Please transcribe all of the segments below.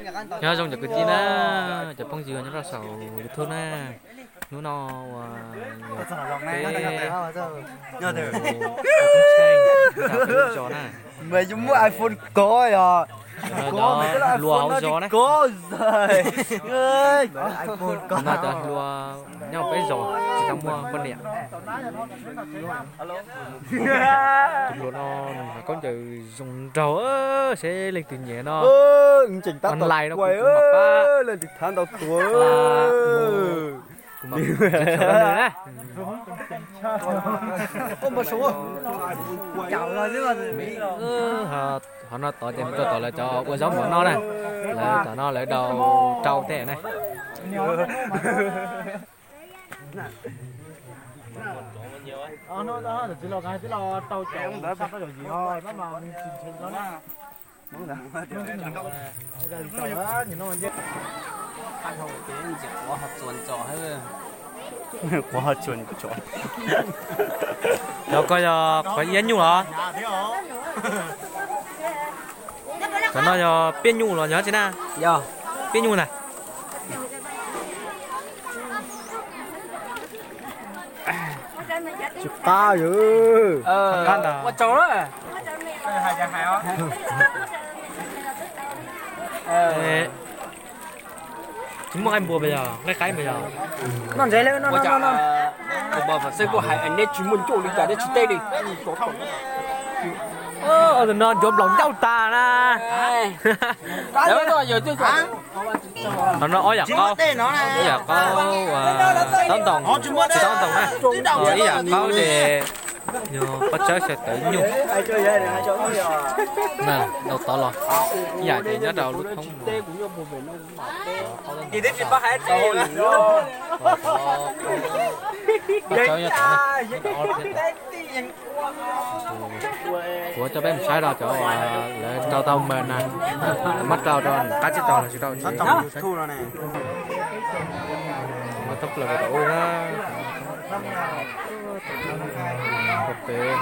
Nyob zoo cov kwv tij na, cov phooj ywg nyob rau saum YouTube na, hnub no uas yog peb zos na, muaj iPhone kov yog, hlua hauv zos na, no cov hlua nyob peb zos tsis tau muaj poj niam. Tus hluas no nws hais khaub ncaws zoo nraug, seb leej twg nyiam no, online no kuv mam pab, kuv mam, qhov no tod ces mus rau tom lawv cov ua zaub mov noj na, lawv tom no lawv daus rau tej na. Cov ko yog qhov iab nyuj los? Cov no yog piab nyuj los yog tsi na? Piab nyuj na. Tsis qab yog. Tsis muaj nqaij npua mas yog nqaij qaib mas yog. Neb tsis muaj ncauj li cas neb tsis teb li. Tus no ncuav nplaum ncauj tas na. Qhov no ob yam qaub, ob yam qaub, taub ntoos, tsis taub ntoos na. Ib yam qaub ces yog paj tsawb xyaw tawv nyuj. Daus tod los ib yam ces nyob rau lub thoob no. Paj tsawb nyob tod na. Kuv coj peb mus saib rau cov uas lawv rau tau mas na, muab rau rau qab tsib taug los tsis rau tsis. Muab thoob plaws rau tom ub na. Pem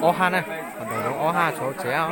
ob hab na, qhov ntawm zoov ob hab tshauv tsev.